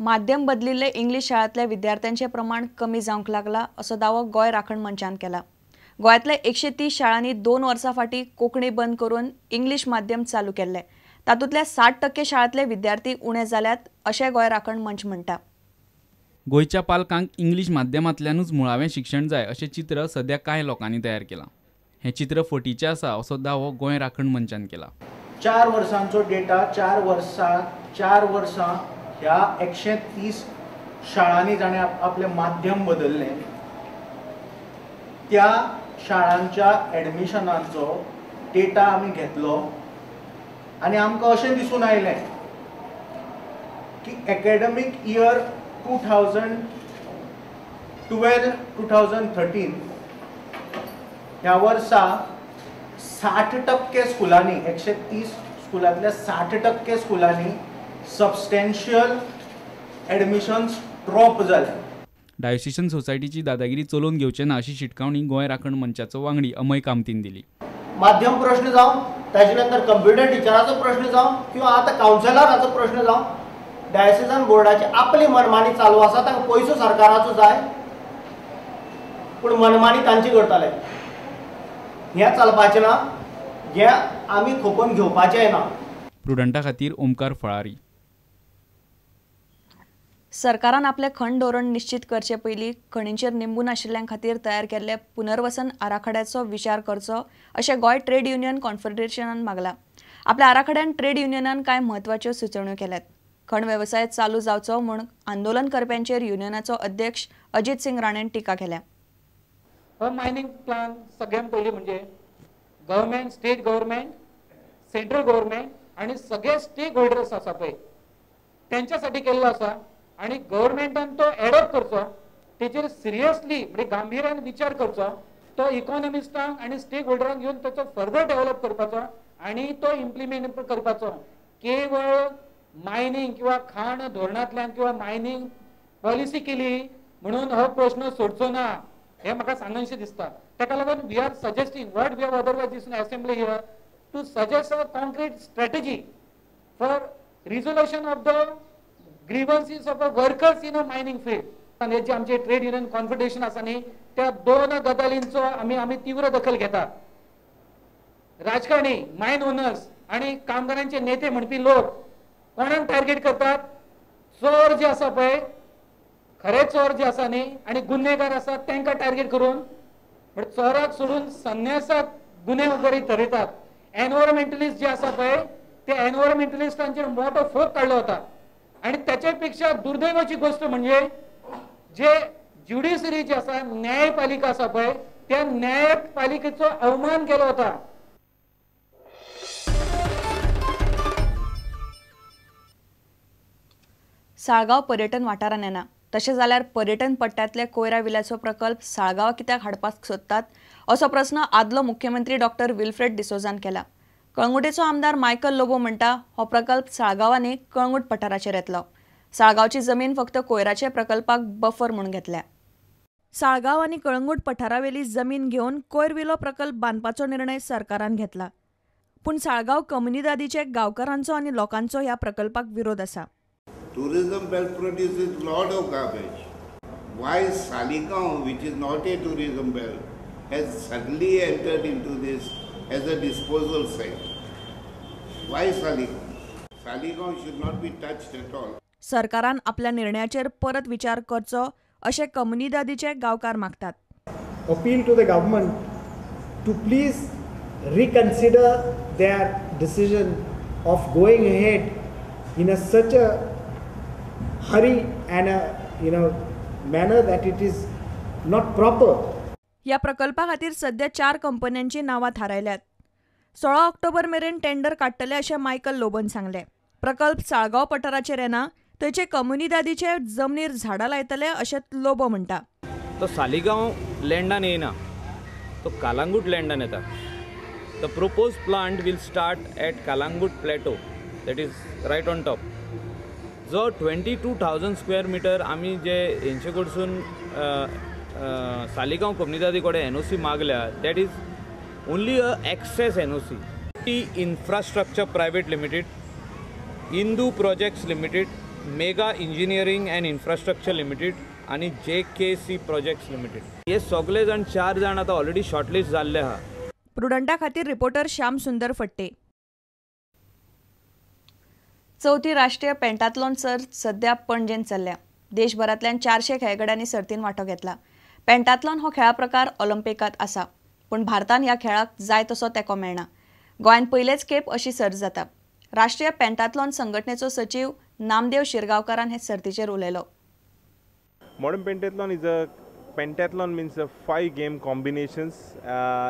माध्यम बदलिल्ले इंग्लीश शाळांतल्या विद्यार्थ्यांचे प्रमाण कमी जावंक लागला असो दावो गोंय राखण मंचान केला। गोंयांतल्या 130 शाळांनी 2 वर्सां फाटीं कोंकणी बंद करून इंग्लीश माध्यम चालू केल्लें। तातूंतल्या 60% शाळांतले विद्यार्थी उणे जाल्यात अशें गोंय राखण मंच म्हणटा। गोंयच्या पालकांक इंग्लीश माध्यमांतल्यानूच मुळावें शिक्षण जाय अशें चित्र सद्या कांय लोकांनी तयार केलां। हें चित्र फटीचें आसा असो दावो गोंय राखण मंचान केला। 4 वर्सांचो डेटा 4 वर्सां ह्या 130 शाळांनी जाणें आपलें माध्यम बदललें त्या शाळांच्या एडमिशनांचो डेटा आमी घेतलो आनी आमकां अशें दिसून आयलें की एकेडमीक इयर 2012-2013 ह्या वर्सा 60% स्कुलांनी 130 स्कुलांतल्या 60% स्कुलांनी सबस्टेन्शियल एडमिशन्स ड्रॉप जाले। डायोसिसन सोसायटीची दादागिरी चलोवन घेवचे ना अशी शिटकावणी गोंय राखण मंचाचो वांगडी अमय कामतीन दिली। माध्यम प्रश्न जावं, ताजे नंतर कंप्युटर टिचराचो प्रश्न जावं किंवा आतां कावन्सिलराचो प्रश्न जावं, डायोसिसन बोर्डाची आपली मनमानी चालू आसा। तांकां पयसो सरकाराचो जाय पूण मनमानी तांची करताले। हें चलपाचें ना, हें आमी खोपोवन घेवपाचें ना। प्रुडंटा खातीर ओमकार फळारी। सरकारान आपलें खण धोरण निश्चित करचे पयलीं खणींचेर निंबून आशिल्ल्यां खातीर तयार केल्ले पुनर्वसन आराखड्याचो विचार करचो अशें गोंय ट्रेड युनियन कॉन्फेडरेशनान मागलां। आपल्या आराखड्यान ट्रेड युनियनान कांय म्हत्वाच्यो सुचोवण्यो केल्यात। खण वेवसाय चालू जावचो म्हूण आंदोलन करप्यांचेर युनियनाचो अध्यक्ष अजित सिंग राणेन टिका केल्या। हो मायनिंग प्लान सगळ्यात पयलीं म्हणजे government, state government, central government आनी सगळे स्टेक होल्डर्स आसा पळय तेंच्यासाठी केल्लो आसा आनी गव्हर्मेंटान तो एडॉप्ट करचो, तेचेर सिरियसली म्हणजे गांभीर्यान विचार करचो, तो इकॉनॉमिस्टांक आनी स्टेक होल्डरांक घेवन ताचो फर्दर डेव्हलप करपाचो आनी तो इम्प्लिमेंट करपाचो। केवळ मायनिंग किंवा खाण धोरणांतल्यान किंवा मायनिंग पॉलिसी केली म्हणून हो प्रश्न सोडचो ना हें म्हाका सांगनशें दिसता। ताका लागून we are suggesting what we have otherwise in assembly here to suggest a concrete strategy for resolution of the grievances of the workers in a mining field. आनी जे आमचे ट्रेड युनियन कॉन्फेडरेशन आसा न्ही त्या 2 गजालींचो आमी तीव्र दखल घेता। राजकारणी, मायन ओनर्स आनी कामगारांचे नेते म्हणपी लोक कोणाक टार्गेट करतात? चोर जे आसा पळय, खरे चोर जे आसा न्ही आनी गुन्हेगार आसा तांकां टार्गेट करून चोराक सोडून संन्यासाक गुन्हेगारी थरयतात। एनवायरमेंटलिस्ट जे आसा पळय ते एनवायरमेंटलिस्टांचेर मोठो फोग काडलो वता आनी त्याच्या पेक्षा दुर्दैवाची गोष्ट म्हणजे जे ज्युडिशरी जी आसा, न्यायपालिका आसा पळय त्या न्यायपालिकेचो अवमान केलो वता। साळगांव पर्यटन वाठारान येना तशें जाल्यार पर्यटन पट्ट्यांतल्या कोयरा विल्याचो प्रकल्प साळगांव कित्याक हाडपाक सोदतात असो प्रस्न आदलो मुख्यमंत्री डॉक्टर विल्फ्रेड डिसोजान केला। कळंगुटेचो आमदार मायकल लोबो म्हणटा हो प्रकल्प साळगांवांनी कळंगूट पठाराचेर येतलो। साळगांवची जमीन फक्त कोयराचे प्रकल्पाक बफर म्हूण घेतल्या। साळगांव आनी कळंगूट पठारावेली जमीन घेवन कोयर विलो प्रकल्प बांदपाचो निर्णय सरकारान घेतला। पूण साळगांव कम्युनिदादीचे गांवकारांचो आनी लोकांचो ह्या प्रकल्पाक विरोध आसा। Tourism belt produces lot of garbage. Why Saligao, which is not a tourism belt, has suddenly entered into this as a disposal site? Why Saligao? Saligao should not be touched at all. सरकारान आपल्या निर्णयाचेर परत विचार करचो अशें कम्युनिदादीचे गांवकार मागतात। Appeal to the government to please reconsider their decision of going ahead in a such a hurry and a manner that it is not proper. ह्या प्रकल्पा खातीर सध्या 4 कंपन्यांची नांवां थारायल्यात। 16 ऑक्टोबर मेरेन टेंडर काडटले अशें मायकल लोबोन सांगलें। प्रकल्प साळगांव पठाराचेर येना, थंयचे कम्युनिदादीचे जमनीर झाडां लायतले अशें लोबो म्हणटा। तो सालिगांव लँडान येना, तो कालांगूट लँडान येता। The propose plant will start at Calangute plateau, that is right on top. जो 22,000 स्क्वेअर मिटर आमी जे हेंचे कडसून सालिगांव कम्युनिदादी कडेन एनओसी मागल्या, that is only a access NOC. T infrastructure private limited, Indu projects limited Mega engineering and infrastructure limited आनी JKC projects limited. हे सगळे जाण 4 जाण आतां ऑलरेडी शॉर्टलिस्ट जाल्ले आहा. प्रुडंटा खातीर रिपोर्टर श्याम सुंदर फट्टे. चवथी राष्ट्रीय पेंटाथलॉन सर्त सध्या पणजेंत चल्ल्या. देशभरांतल्यान 400 खेळगड्यांनी सर्तीन वांटो घेतला. पेंटाथलॉन हो खेळा प्रकार ऑलिम्पिकांत आसा, पूण भारतान ह्या खेळाक जाय तसो तेंको मेळना. गोंयांत पयलेच खेप अशी सर्त जाता. राष्ट्रीय पेंटाथलॉन संघटनेचो सचीव नामदेव शिरगांवकारान हे सर्तीचेर उलयलो. Modern pentathlon is a pentathlon means a 5 game combinations.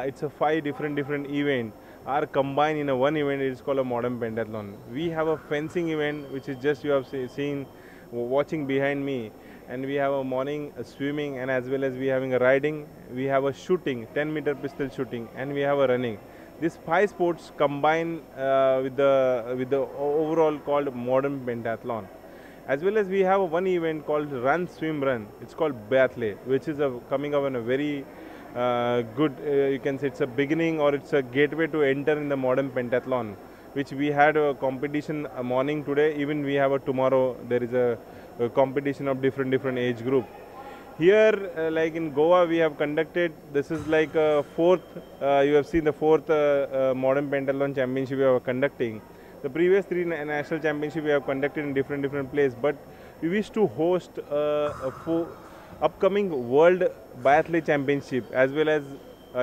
It's a 5 different event are combined in a one event. It's called a modern pentathlon. We have a fencing event which is just you have seen watching behind me, and we have a morning swimming, and as well as we having a riding, we have a shooting, 10-meter pistol shooting, and we have a running. These 5 sports combine with the overall called modern pentathlon. As well as we have one event called Run Swim Run. It's called Biathlete, which is coming up in a very good, you can say it's a beginning or it's a gateway to enter in the modern pentathlon, which we had a competition morning today. Even we have a tomorrow, there is a competition of different age group. Here, like in Goa, we have conducted, this is like a fourth, you have seen the fourth modern pentathlon championship we are conducting. The previous 3 national championship we have conducted in different places, but we wish to host a upcoming World Biathlete Championship as well as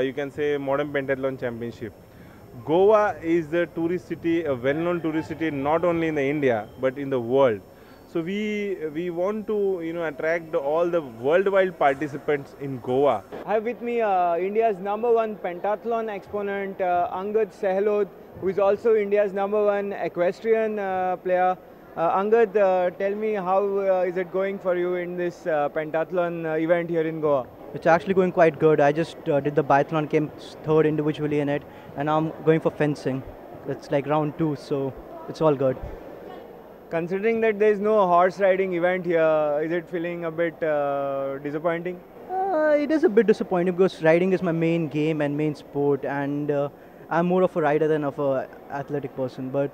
you can say modern pentathlon championship. Goa is a tourist city, a well-known tourist city, not only in the India but in the world. So we want to attract all the worldwide participants in Goa. I have with me India's #1 pentathlon exponent Angad Sehlot, who is also India's #1 equestrian player. Angad, tell me, how is it going for you in this pentathlon event here in Goa? It's actually going quite good. I just did the biathlon, came third individually in it, and now I'm going for fencing. It's like round 2, so it's all good. Considering that there is no horse riding event here, is it feeling a bit disappointing? It is a bit disappointing because riding is my main game and main sport, and I'm more of a rider than of an athletic person, but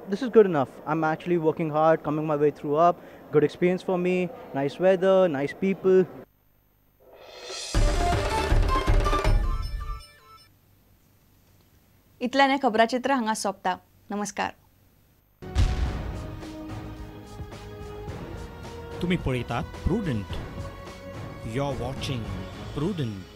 this is good enough. I'm actually working hard, coming my way through up. Good experience for me, nice weather, nice people. इतल्याने खबराचित्र हांगा सोंपता. नमस्कार. तुम्ही पळयतात Prudent. You are watching Prudent.